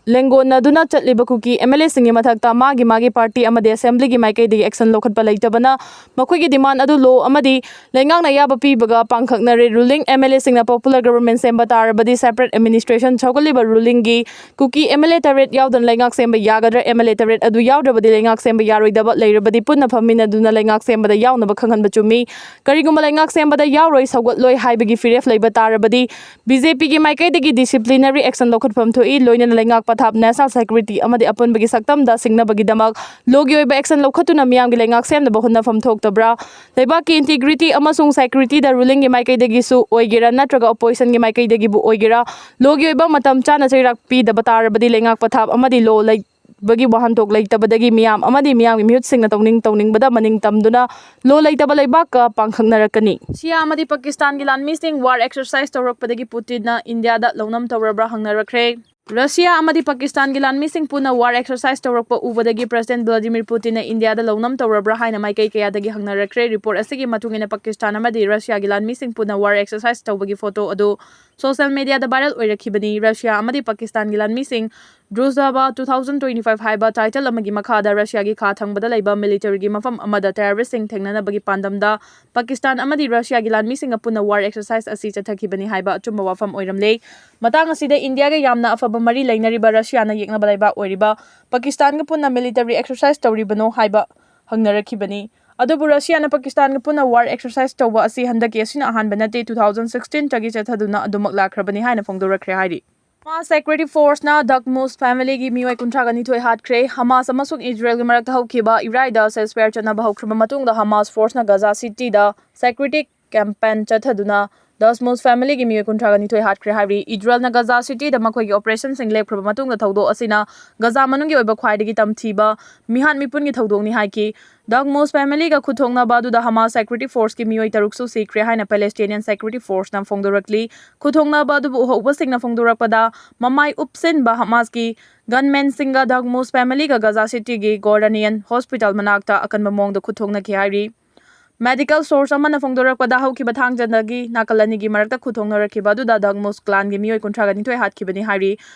ꯂꯦꯡꯒꯣꯟꯅꯗꯨꯅ ꯆꯠꯂꯤꯕ ꯀꯨꯀꯤ MLA ꯁꯤꯡꯒꯤ ꯃꯊꯛꯇ ꯃꯥꯒꯤ ꯃꯥꯒꯤ party ꯑꯃꯗꯤ assembly ꯒꯤ ꯃꯥꯏꯀꯩꯗꯒꯤ action ꯂꯧꯈꯠꯄ ꯂꯩꯇꯕꯅ ꯃꯈꯣꯏꯒꯤ demand ꯑꯗꯨ law ꯑꯃꯗꯤ ꯂꯩꯉꯥꯛꯅ ꯑꯌꯥꯕ ꯄꯤꯕꯒ ꯄꯥꯡꯈꯛꯅꯔꯦ꯫ Ruling MLA ꯁꯤꯡꯅ popular government ꯁꯦꯝꯕ ꯇꯥꯔꯕꯗꯤ separate administration ꯁꯧꯒꯠꯂꯤꯕ ruling ꯒꯤ ꯀꯨꯀꯤ MLA ꯇꯔꯦꯠ ꯌꯥꯎꯗꯅ ꯂꯩꯉꯥꯛ ꯁꯦꯝꯕ ꯌꯥꯒꯗ꯭ꯔꯥ? MLA ꯇꯔꯦꯠ ꯑꯗꯨ ꯌꯥꯎꯗ꯭ꯔꯕꯗꯤ ꯂꯩꯉꯥꯛ ꯁꯦꯝꯕ ꯌꯥꯔꯣꯏꯗꯕ ꯂꯩꯔꯕꯗꯤ ꯄꯨꯟꯅ ꯐꯝꯃꯤꯟꯅꯗꯨꯅ ꯂꯩꯉꯥꯛ ꯁꯦꯝꯕꯗ ꯌꯥꯎꯅꯕ ꯈꯪꯍꯟꯕ ꯆꯨꯝꯃꯤ꯫ ꯀꯔꯤꯒꯨꯝꯕ ꯂꯩꯉꯥꯛ ꯁꯦꯝꯕꯗ ꯌꯥꯎꯔꯣꯏ, ꯁꯧꯒꯠꯂꯣꯏ ꯍꯥꯏꯕꯒꯤ ꯐꯤꯔꯦꯞ ꯂꯩꯕ ꯇꯥꯔꯕꯗꯤ BJP ꯒꯤ ꯃꯥꯏꯀꯩꯗꯒꯤ disciplinary action ꯂꯧꯈꯠꯐꯝ ꯊꯣꯛꯏ꯫ ꯂꯣꯏꯅꯅ ꯂꯩꯉꯥꯛ ꯄꯊꯥꯞ, national security ꯑꯃꯗꯤ ꯑꯄꯨꯟꯕꯒꯤ ꯁꯛꯇꯝꯗ ꯁꯤꯡꯅꯕꯒꯤꯗꯃꯛ law ꯒꯤ ꯑꯣꯏꯕ action ꯂꯧꯈꯠꯇꯨꯅ ꯃꯤꯌꯥꯝꯒꯤ ꯂꯩꯉꯥꯛ ꯁꯦꯝꯅꯕ ꯍꯣꯠꯅꯐꯝ ꯊꯣꯛꯇꯕ꯭ꯔꯥ? ꯂꯩꯕꯥꯛꯀꯤ integrity ꯑꯃꯁꯨꯡ security ꯗ ruling ꯒꯤ ꯃꯥꯏꯀꯩꯗꯒꯤꯁꯨ ꯑꯣꯏꯒꯦꯔꯥ ꯅꯠꯇ꯭ꯔꯒ opposition ꯒꯤ ꯃꯥꯏꯀꯩꯗꯒꯤꯕꯨ ꯑꯣꯏꯒꯦꯔꯥ, law ꯒꯤ ꯑꯣꯏꯕ ꯃꯇꯝ ꯆꯥꯅ ꯆꯩꯔꯥꯛ ꯄꯤꯗꯕ ꯇꯥꯔꯕꯗꯤ ꯂꯩꯉꯥꯛ ꯄꯊꯥꯞ ꯑꯃꯗꯤ law ꯂꯩꯕꯒꯤ ꯋꯥꯍꯟꯊꯣꯛ ꯂꯩꯇꯕꯗꯒꯤ ꯃꯤꯌꯥꯝ ꯑꯃꯗꯤ ꯃꯤꯌꯥꯝꯒꯤ ꯃꯤꯍꯨꯠꯁꯤꯡꯅ ꯇꯧꯅꯤꯡ ꯇꯧꯅꯤꯡꯕꯗ ꯃꯅꯤꯡ ꯇꯝꯗꯨꯅ law ꯂꯩꯇꯕ ꯂꯩꯕꯥꯛꯀ ꯄꯥꯡꯈꯛꯅꯔꯛꯀꯅꯤ꯫ ꯔꯁꯤꯌꯥ ꯑꯃꯗꯤ ꯄꯥꯀꯤꯁꯇꯥꯟꯒꯤ ꯂꯥꯟꯃꯤꯁꯤꯡ war exercise ꯇꯧꯔꯛꯄꯗꯒꯤ ꯄꯨꯇꯤꯟꯅ ꯏꯟꯗꯤꯌꯥꯗ ꯂꯧꯅꯝ ꯇꯧꯔꯕ꯭ꯔꯥ ꯍꯪꯅꯔꯛꯈ꯭ꯔꯦ꯫ ꯔꯁꯤꯌꯥ ꯑꯃꯗꯤ ꯄꯥꯀꯤꯁꯇꯥꯟꯒꯤ ꯂꯥꯟꯃꯤꯁꯤꯡ ꯄꯨꯟꯅ war exercise ꯇꯧꯔꯛꯄ ꯎꯕꯗꯒꯤ President Vladimir Putin ꯅ ꯏꯟꯗꯤꯌꯥꯗ ꯂꯧꯅꯝ ꯇꯧꯔꯕ꯭ꯔꯥ ꯍꯥꯏꯅ ꯃꯥꯏꯀꯩ ꯀꯌꯥꯗꯒꯤ ꯍꯪꯅꯔꯛꯈ꯭ꯔꯦ꯫ Report ꯑꯁꯤꯒꯤ ꯃꯇꯨꯡ ꯏꯟꯅ ꯄꯥꯀꯤꯁꯇꯥꯟ ꯑꯃꯗꯤ ꯔꯁꯤꯌꯥꯒꯤ ꯂꯥꯟꯃꯤꯁꯤꯡ ꯄꯨꯟꯅ war exercise ꯇꯧꯕꯒꯤ photo ꯑꯗꯨ ꯁꯣꯁꯤꯌꯦꯜ ꯃꯤꯗꯤꯌꯥꯗ ꯚꯥꯏꯔꯦꯜ ꯑꯣꯏꯔꯛꯈꯤꯕꯅꯤ꯫ ꯔꯁꯤꯌꯥ ꯑꯃꯗꯤ ꯄꯥꯀꯤꯁꯇꯥꯟꯒꯤ ꯂꯥꯟꯃꯤꯁꯤꯡ ꯗ꯭ꯔꯨꯖꯥꯕꯥ two thousand twenty five ꯍꯥꯏꯕ ꯇꯥꯏꯇꯜ ꯑꯃꯒꯤ ꯃꯈꯥꯗ ꯔꯁꯤꯌꯥꯒꯤ ꯈꯥ ꯊꯪꯕꯗ ꯂꯩꯕ ꯃꯤꯂꯤꯇꯔꯤꯒꯤ ꯃꯐꯝ ꯑꯃꯗ ꯇꯦꯔꯣꯔꯤꯁꯁꯤꯡ ꯊꯦꯡꯅꯅꯕꯒꯤ ꯄꯥꯟꯗꯝꯗ ꯄꯥꯀꯤꯁꯇꯥꯟ ꯑꯃꯗꯤ ꯔꯁꯤꯌꯥꯒꯤ ꯂꯥꯟꯃꯤꯁꯤꯡꯒ ꯄꯨꯟꯅ ꯋꯥꯔ ꯑꯦꯛꯁꯔꯁꯥꯏꯁ ꯑꯁꯤ ꯆꯠꯊꯈꯤꯕꯅꯤ ꯍꯥꯏꯕ ꯑꯆꯨꯝꯕ ꯋꯥꯐꯝ ꯑꯣꯏꯔꯝꯂꯦ꯫ ꯃꯇꯥꯡ ꯑꯁꯤꯗ ꯏꯟꯗꯤꯌꯥꯒ ꯌꯥꯝꯅ ꯑꯐꯕ ꯃꯔꯤ ꯂꯩꯅꯔꯤꯕ ꯔꯁꯤꯌꯥꯅ ꯌꯦꯛꯅꯕ ꯂꯩꯕꯥꯛ ꯑꯣꯏꯔꯤꯕ ꯄꯥꯀꯤꯁꯇꯥꯟꯒ ꯄꯨꯟꯅ ꯃꯤꯂꯤꯇꯔꯤ ꯑꯦꯛꯁꯔꯁꯥꯏꯁ ꯇꯧꯔꯤꯕꯅꯣ ꯍꯥꯏꯕ ꯍꯪꯅꯔꯛꯈꯤꯕꯅꯤ꯫ ꯑꯗꯨꯕꯨ ꯔꯁꯤꯌꯥꯅ ꯄꯥꯀꯤꯁꯇꯥꯟꯒ ꯄꯨꯟꯅ ꯋꯥꯔ ꯑꯦꯛꯁꯔꯁꯥꯏꯁ ꯇꯧꯕ ꯑꯁꯤ ꯍꯟꯗꯛꯀꯤ ꯑꯁꯤꯅ ꯑꯍꯥꯟꯕ ꯅꯠꯇꯦ, two thousand sixteen ꯗꯒꯤ ꯆꯠꯊꯗꯨꯅ ꯑꯗꯨꯃꯛ ꯂꯥꯛꯈ꯭ꯔꯕꯅꯤ ꯍꯥꯏꯅ ꯐꯣꯡꯗꯣꯔꯛꯈ꯭ꯔꯦ ꯍꯥꯏꯔꯤ꯫ ꯍꯃꯥꯁ ꯁꯦꯀ꯭ꯌꯨꯔꯤꯇꯤ ꯐꯣꯔꯁꯅ ꯗꯛꯃꯨꯁ ꯐꯦꯃꯤꯂꯤꯒꯤ ꯃꯤꯑꯣꯏ ꯀꯨꯟꯊ꯭ꯔꯥꯒ ꯅꯤꯊꯣꯏ ꯍꯥꯠꯈ꯭ꯔꯦ꯫ ꯍꯃꯥꯁ ꯑꯃꯁꯨꯡ ꯏꯖꯔꯦꯜꯒꯤ ꯃꯔꯛꯇ ꯍꯧꯈꯤꯕ ꯏꯔꯥꯏꯗ ꯁꯦꯁꯐꯌꯔ ꯆꯠꯅꯕ ꯍꯧꯈ꯭ꯔꯕ ꯃꯇꯨꯡꯗ ꯍꯃꯥꯁ ꯐꯣꯔꯁꯅ ꯒꯖꯥ ꯁꯤꯇꯤꯗ ꯁꯦꯀ꯭ꯌꯨꯔꯤꯇꯤ ꯀꯦꯝꯄꯦꯟ ꯆꯠꯊꯗꯨꯅ ꯗꯛꯃꯨꯁ ꯐꯦꯃꯤꯂꯤꯒꯤ ꯃꯤꯑꯣꯏ ꯀꯨꯟꯊ꯭ꯔꯥꯒ ꯅꯤꯊꯣꯏ ꯍꯥꯠꯈ꯭ꯔꯦ ꯍꯥꯏꯔꯤ꯫ ꯏꯖꯔꯦꯜꯅ ꯒꯖꯥ ꯁꯤꯇꯤꯗ ꯃꯈꯣꯏꯒꯤ ꯑꯣꯄꯔꯦꯁꯟꯁꯤꯡ ꯂꯦꯞꯈ꯭ꯔꯕ ꯃꯇꯨꯡꯗ ꯊꯧꯗꯣꯛ ꯑꯁꯤꯅ ꯒꯖꯥ ꯃꯅꯨꯡꯒꯤ ꯑꯣꯏꯕ ꯈ꯭ꯋꯥꯏꯗꯒꯤ ꯇꯝꯊꯤꯕ ꯃꯤꯍꯥꯠ ꯃꯤꯄꯨꯟꯒꯤ ꯊꯧꯗꯣꯛꯅꯤ ꯍꯥꯏꯈꯤ꯫ ꯗꯛꯃꯨꯁ ꯐꯦꯃꯤꯂꯤꯒ ꯈꯨꯠꯊꯣꯛꯅꯕ ꯑꯗꯨꯗ ꯍꯃꯥꯁ ꯁꯦꯀ꯭ꯌꯨꯔꯤꯇꯤ ꯐꯣꯔꯁꯀꯤ ꯃꯤꯑꯣꯏ ꯇꯔꯨꯛꯁꯨ ꯁꯤꯈ꯭ꯔꯦ ꯍꯥꯏꯅ ꯄꯦꯂꯦꯁꯇꯤꯅꯤꯌꯟ ꯁꯦꯀ꯭ꯌꯨꯔꯤꯇꯤ ꯐꯣꯔꯁꯅ ꯐꯣꯡꯗꯣꯔꯛꯂꯤ꯫ ꯈꯨꯠꯊꯣꯛꯅꯕ ꯑꯗꯨꯕꯨ ꯎꯍꯧꯕꯁꯤꯡꯅ ꯐꯣꯡꯗꯣꯔꯛꯄꯗ ꯃꯃꯥꯏ ꯎꯞꯁꯤꯟꯕ ꯍꯃꯥꯁꯀꯤ ꯒꯟꯃꯦꯟꯁꯤꯡꯒ ꯗꯛꯃꯨꯁ ꯐꯦꯃꯤꯂꯤꯒ ꯒꯖꯥ ꯁꯤꯇꯤꯒꯤ ꯒꯣꯔꯗꯥꯅꯤꯌꯟ ꯍꯣꯁꯄꯤꯇꯥꯜ ꯃꯅꯥꯛꯇ ꯑꯀꯟꯕ ꯃꯑꯣꯡꯗ ꯈꯨꯠꯊꯣꯛꯅꯈꯤ ꯍꯥꯏꯔꯤ꯫ ꯃꯦꯗꯤꯀꯦꯜ ꯁꯣꯔꯁ ꯑꯃꯅ ꯐꯣꯡꯗꯣꯔꯛꯄꯗ ꯍꯧꯈꯤꯕ ꯊꯥꯡꯖꯗꯒꯤ ꯅꯥꯀꯜ ꯑꯅꯤꯒꯤ ꯃꯔꯛꯇ ꯈꯨꯠꯊꯣꯛꯅꯔꯛꯈꯤꯕ ꯑꯗꯨꯗ ꯗꯛꯃꯨꯁ ꯀ꯭ꯂꯥꯟꯒꯤ ꯃꯤꯑꯣꯏ ꯀꯨꯟꯊ꯭ꯔꯥꯒ ꯅꯤꯊꯣꯏ ꯍꯥꯠꯈꯤꯕꯅꯤ ꯍꯥꯏꯔꯤ꯫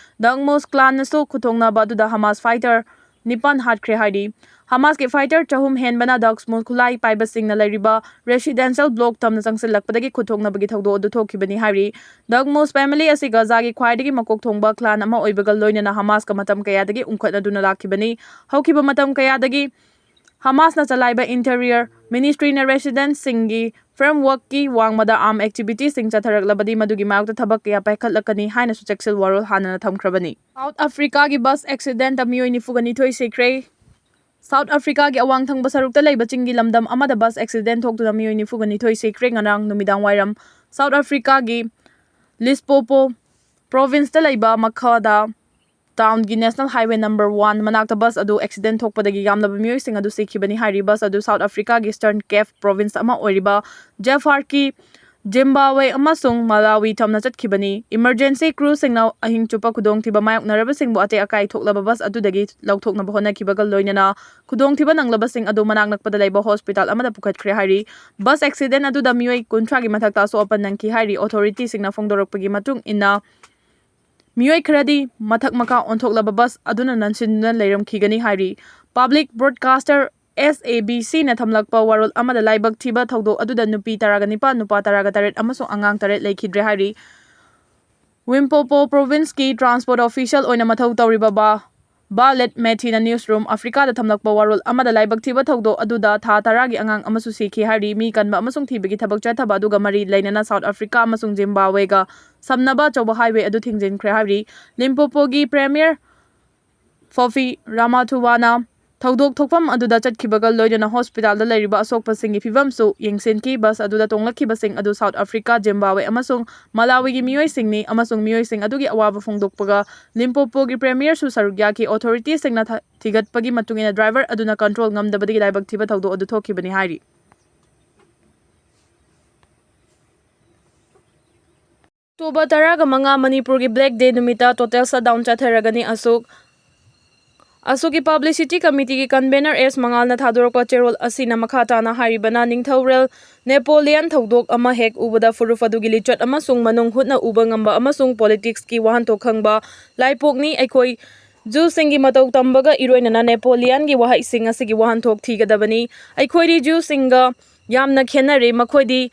ꯗꯛꯃꯨꯁ ꯀ꯭ꯂꯥꯟꯅꯁꯨ ꯈꯨꯠꯊꯣꯛꯅꯕ ꯑꯗꯨꯗ ꯍꯃꯥꯁ ꯐꯥꯏꯇꯔ ꯅꯤꯄꯥꯟ ꯍꯥꯠꯈ꯭ꯔꯦ ꯍꯥꯏꯔꯤ꯫ ꯍꯃꯥꯁꯀꯤ ꯐꯥꯏꯇꯔ ꯆꯍꯨꯝ ꯍꯦꯟꯕꯅ ꯗꯛꯃꯨꯁ ꯈꯨꯠꯂꯥꯏ ꯄꯥꯏꯕꯁꯤꯡꯅ ꯂꯩꯔꯤꯕ ꯔꯦꯁꯤꯗꯦꯟꯁꯤꯌꯦꯜ ꯕ꯭ꯂꯣꯛ ꯇꯝꯅ ꯆꯪꯁꯤꯜꯂꯛꯄꯗꯒꯤ ꯈꯨꯠꯊꯣꯛꯅꯕꯒꯤ ꯊꯧꯗꯣꯛ ꯑꯗꯨ ꯊꯣꯛꯈꯤꯕꯅꯤ ꯍꯥꯏꯔꯤ꯫ ꯗꯛꯃꯨꯁ ꯐꯦꯃꯤꯂꯤ ꯑꯁꯤ ꯒꯖꯥꯒꯤ ꯈ꯭ꯋꯥꯏꯗꯒꯤ ꯃꯀꯣꯛ ꯊꯣꯡꯕ ꯀ꯭ꯂꯥꯟ ꯑꯃ ꯑꯣꯏꯕꯒ ꯂꯣꯏꯅꯅ ꯍꯃꯥꯁꯀ ꯃꯇꯝ ꯀꯌꯥꯗꯒꯤ ꯎꯪꯈꯠꯅꯗꯨꯅ ꯂꯥꯛꯈꯤꯕꯅꯤ꯫ ꯍꯧꯈꯤꯕ ꯃꯇꯝ ꯀꯌꯥꯗꯒꯤ ꯍꯃꯥꯁꯅ ꯆꯂꯥꯏꯕ ꯏꯟꯇꯤꯔꯤꯌꯔ ꯃꯤꯅꯤꯁꯇ꯭ꯔꯤꯅ ꯔꯦꯁꯤꯗꯦꯟꯁꯁꯤꯡꯒꯤ ꯐ꯭ꯔꯦꯝꯋꯔꯛꯀꯤ ꯋꯥꯡꯃꯗ ꯑꯥꯔꯝ ꯑꯦꯛꯇꯤꯚꯤꯇꯤꯁꯤꯡ ꯆꯠꯊꯔꯛꯂꯕꯗꯤ ꯃꯗꯨꯒꯤ ꯃꯥꯌꯣꯛꯇ ꯊꯕꯛ ꯀꯌꯥ ꯄꯥꯏꯈꯠꯂꯛꯀꯅꯤ ꯍꯥꯏꯅꯁꯨ ꯆꯦꯛꯁꯤꯜ ꯋꯥꯔꯣꯜ ꯍꯥꯟꯅꯅ ꯊꯝꯈ꯭ꯔꯕꯅꯤ꯫ ꯁꯥꯎꯠ ꯑꯐ꯭ꯔꯤꯀꯥꯒꯤ ꯕꯁ ꯑꯦꯛꯁꯤꯗꯦꯟꯇ ꯃꯤꯑꯣꯏ ꯅꯤꯐꯨꯒ ꯅꯤꯊꯣꯏ ꯁꯤꯈ꯭ꯔꯦ꯫ ꯁꯥꯎꯠ ꯑꯐ꯭ꯔꯤꯀꯥꯒꯤ ꯑꯋꯥꯡ ꯊꯪꯕ ꯁꯔꯨꯛꯇ ꯂꯩꯕ ꯆꯤꯡꯒꯤ ꯂꯝꯗꯝ ꯑꯃꯗ ꯕꯁ ꯑꯦꯛꯁꯤꯗꯦꯟ ꯊꯣꯛꯇꯨꯅ ꯃꯤꯑꯣꯏ ꯅꯤꯐꯨꯒ ꯅꯤꯊꯣꯏ ꯁꯤꯈ꯭ꯔꯦ꯫ ꯉꯔꯥꯡ ꯅꯨꯃꯤꯗꯥꯡ ꯋꯥꯏꯔꯝ ꯁꯥꯎꯠ ꯑꯐ꯭ꯔꯤꯀꯥꯒꯤ ꯂꯤꯁꯄꯣꯄꯣ ꯄ꯭ꯔꯣꯚꯤꯟꯁꯇ ꯂꯩꯕ ꯃꯈꯥꯗ ꯇꯥꯎꯟꯒꯤ ꯅꯦꯁꯅꯦꯜ ꯍꯥꯏꯋꯦ ꯅꯝꯕꯔ ꯋꯥꯟ ꯃꯅꯥꯛꯇ ꯕꯁ ꯑꯗꯨ ꯑꯦꯛꯁꯤꯗꯦꯟ ꯊꯣꯛꯄꯗꯒꯤ ꯌꯥꯝꯂꯕ ꯃꯤꯑꯣꯏꯁꯤꯡ ꯑꯗꯨ ꯁꯤꯈꯤꯕꯅꯤ ꯍꯥꯏꯔꯤ꯫ ꯕꯁ ꯑꯗꯨ ꯁꯥꯎꯠ ꯑꯐ꯭ꯔꯤꯀꯥꯒꯤ ꯏꯁꯇꯔꯟ ꯀꯦꯞ ꯄ꯭ꯔꯣꯚꯤꯟꯁ ꯑꯃ ꯑꯣꯏꯔꯤꯕ ꯖꯦꯐꯥꯔꯀꯤ ꯖꯤꯝꯕꯥꯕ꯭ꯋꯦ ꯑꯃꯁꯨꯡ ꯃꯂꯥꯋꯤ ꯊꯝꯅ ꯆꯠꯈꯤꯕꯅꯤ꯫ Emergency crewꯁꯤꯡꯅ ꯑꯍꯤꯡ ꯆꯨꯞꯄ ꯈꯨꯗꯣꯡꯊꯤꯕ ꯃꯥꯌꯣꯛꯅꯔꯕꯁꯤꯡꯕꯨ ꯑꯇꯦꯛ ꯑꯀꯥꯏ ꯊꯣꯛꯂꯕ ꯕꯁ ꯑꯗꯨꯗꯒꯤ ꯂꯧꯊꯣꯛꯅꯕ ꯍꯣꯠꯅꯈꯤꯕꯒ ꯂꯣꯏꯅꯅ ꯈꯨꯗꯣꯡꯊꯤꯕ ꯅꯪꯂꯕꯁꯤꯡ ꯑꯗꯨ ꯃꯅꯥꯛ ꯅꯛꯄꯗ ꯂꯩꯕ ꯍꯣꯁꯄꯤꯇꯥꯜ ꯑꯃꯗ ꯄꯨꯈꯠꯈ꯭ꯔꯦ ꯍꯥꯏꯔꯤ꯫ ꯕꯁ ꯑꯦꯛꯁꯤꯗꯦꯟ ꯑꯗꯨꯗ ꯃꯤꯑꯣꯏ ꯀꯨꯟꯊ꯭ꯔꯥꯒꯤ ꯃꯊꯛꯇ ꯑꯁꯣꯛ ꯑꯄꯟ ꯅꯪꯈꯤ ꯍꯥꯏꯔꯤ꯫ ꯑꯣꯊꯣꯔꯤꯇꯤꯁꯤꯡꯅ ꯐꯣꯡꯗꯣꯔꯛꯄꯒꯤ ꯃꯇꯨꯡ ꯏꯟꯅ, ꯃꯤꯑꯣꯏ ꯈꯔꯗꯤ ꯃꯊꯛ ꯃꯈꯥ ꯑꯣꯟꯊꯣꯛꯂꯕ ꯕꯁ ꯑꯗꯨꯅ ꯅꯟꯁꯤꯟꯗꯨꯅ ꯂꯩꯔꯝꯈꯤꯒꯅꯤ ꯍꯥꯏꯔꯤ꯫ Public broadcaster S A B Cꯅ ꯊꯝꯂꯛꯄ ꯋꯥꯔꯣꯜ ꯑꯃꯗ ꯂꯥꯏꯕꯛ ꯊꯤꯕ ꯊꯧꯗꯣꯛ ꯑꯗꯨꯗ ꯅꯨꯄꯤ ꯇꯔꯥꯒ ꯅꯤꯄꯥꯟ, ꯅꯨꯄꯥ ꯇꯔꯥꯒ ꯇꯔꯦꯠ ꯑꯃꯁꯨꯡ ꯑꯉꯥꯡ ꯇꯔꯦꯠ ꯂꯩꯈꯤꯗ꯭ꯔꯦ ꯍꯥꯏꯔꯤ꯫ Limpopo provinceꯀꯤ transport official ꯑꯣꯏꯅ ꯃꯊꯧ ꯇꯧꯔꯤꯕ ꯕꯥ, ꯕꯥ ꯂꯦꯠ ꯃꯦꯊꯤꯅ newsroom Africaꯗ ꯊꯝꯂꯛꯄ ꯋꯥꯔꯣꯜ ꯑꯃꯗ ꯂꯥꯏꯕꯛ ꯊꯤꯕ ꯊꯧꯗꯣꯛ ꯑꯗꯨꯗ ꯊꯥ ꯇꯔꯥꯒꯤ ꯑꯉꯥꯡ ꯑꯃꯁꯨ ꯁꯤꯈꯤ ꯍꯥꯏꯔꯤ꯫ ꯃꯤ ꯀꯟꯕ ꯑꯃꯁꯨꯡ ꯊꯤꯕꯒꯤ ꯊꯕꯛ ꯆꯠꯊꯕ ꯑꯗꯨꯒ ꯃꯔꯤ ꯂꯩꯅꯅ South Africa ꯑꯃꯁꯨꯡ ꯖꯤꯝꯕꯥꯕ꯭ꯋꯦꯒ ꯁꯝꯅꯕ ꯑꯆꯧꯕ highway ꯑꯗꯨ ꯊꯤꯡꯖꯤꯟꯈ꯭ꯔꯦ ꯍꯥꯏꯔꯤ꯫ Limpopoꯒꯤ Premier Phophi Ramathuwana ꯊꯧꯗꯣꯛ ꯊꯣꯛꯐꯝ ꯑꯗꯨꯗ ꯆꯠꯈꯤꯕꯒ ꯂꯣꯏꯅꯅ ꯍꯣꯁꯄꯤꯇꯥꯜꯗ ꯂꯩꯔꯤꯕ ꯑꯁꯣꯛꯄꯁꯤꯡꯒꯤ ꯐꯤꯚꯝꯁꯨ ꯌꯦꯡꯁꯤꯟꯈꯤ꯫ ꯕꯁ ꯑꯗꯨꯗ ꯇꯣꯡꯂꯛꯈꯤꯕꯁꯤꯡ ꯑꯗꯨ South Africa, ꯖꯤꯝꯕꯥꯕ꯭ꯋꯦ ꯑꯃꯁꯨꯡ ꯃꯂꯥꯋꯤꯒꯤ ꯃꯤꯑꯣꯏꯁꯤꯡꯅꯤ ꯑꯃꯁꯨꯡ ꯃꯤꯑꯣꯏꯁꯤꯡ ꯑꯗꯨꯒꯤ ꯑꯋꯥꯕ ꯐꯣꯡꯗꯣꯛꯄꯒ Limpopoꯒꯤ Premierꯁꯨ ꯁꯔꯨꯛ ꯌꯥꯈꯤ꯫ ꯑꯣꯊꯣꯔꯤꯇꯤꯁꯤꯡꯅ ꯊ-, ꯊꯤꯒꯠꯄꯒꯤ ꯃꯇꯨꯡ ꯏꯟꯅ, ꯗ꯭ꯔꯥꯏꯚꯔ ꯑꯗꯨꯅ ꯀꯟꯇ꯭ꯔꯣꯜ ꯉꯝꯗꯕꯗꯒꯤ ꯂꯥꯏꯕꯛ ꯊꯤꯕ ꯊꯧꯗꯣꯛ ꯑꯗꯨ ꯊꯣꯛꯈꯤꯕꯅꯤ ꯍꯥꯏꯔꯤ꯫ ꯑꯣꯛꯇꯣꯕꯔ ꯇꯔꯥꯒ ꯃꯉꯥ, ꯃꯅꯤꯄꯨꯔꯒꯤ Black Day ꯅꯨꯃꯤꯠꯇ total shutdown ꯆꯠꯊꯔꯒꯅꯤ꯫ ꯑꯁꯨꯛ, ꯑꯁꯨꯛꯀꯤ Publicity Committeeꯒꯤ convener S ꯃꯉꯥꯜꯅ ꯊꯥꯗꯣꯔꯛꯄ ꯆꯦꯔꯣꯜ ꯑꯁꯤꯅ ꯃꯈꯥ ꯇꯥꯅ ꯍꯥꯏꯔꯤꯕꯅ, ꯅꯤꯡꯊꯧꯔꯦꯜ ꯅꯦꯄꯣꯂꯤꯌꯟ ꯊꯧꯗꯣꯛ ꯑꯃ ꯍꯦꯛ ꯎꯕꯗ ꯐꯨꯔꯨꯞ ꯑꯗꯨꯒꯤ ꯂꯤꯆꯠ ꯑꯃꯁꯨꯡ ꯃꯅꯨꯡ ꯍꯨꯠꯅ ꯎꯕ ꯉꯝꯕ ꯑꯃꯁꯨꯡ politicsꯀꯤ ꯋꯥꯍꯟꯊꯣꯛ ꯈꯪꯕ ꯂꯥꯏꯄꯣꯛꯅꯤ꯫ ꯑꯩꯈꯣꯏ Jewꯁꯤꯡꯒꯤ ꯃꯇꯧ ꯇꯝꯕꯒ ꯏꯔꯣꯏꯅꯅ ꯅꯦꯄꯣꯂꯤꯌꯟꯒꯤ ꯋꯥꯍꯩꯁꯤꯡ ꯑꯁꯤꯒꯤ ꯋꯥꯍꯟꯊꯣꯛ ꯊꯤꯒꯗꯕꯅꯤ꯫ ꯑꯩꯈꯣꯏꯗꯤ Jewꯁꯤꯡꯒ ꯌꯥꯝꯅ ꯈꯦꯠꯅꯔꯦ꯫ ꯃꯈꯣꯏꯗꯤ